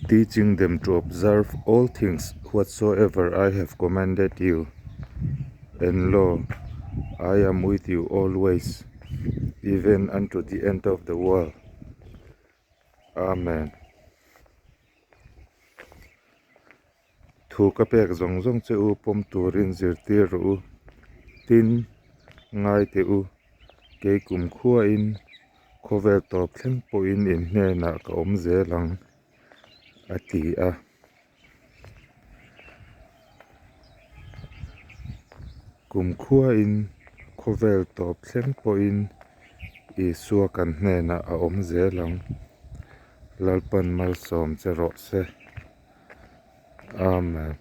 Teaching them to observe all things whatsoever I have commanded you, and lo, I am with you always, even unto the end of the world. Amen. Thu ka pek zawng zawng che u pawm turin zirtir rawh u. Tin, ngai teh u, kei kum khuain khawvel tawp thleng pawhin in hnenah ka awm zel ang, a ti a. Kum khuain khawvel tawp thleng pawhin Isua kan hnenah a awm zel ang. Lalpan malsawm che rawh se. Amen.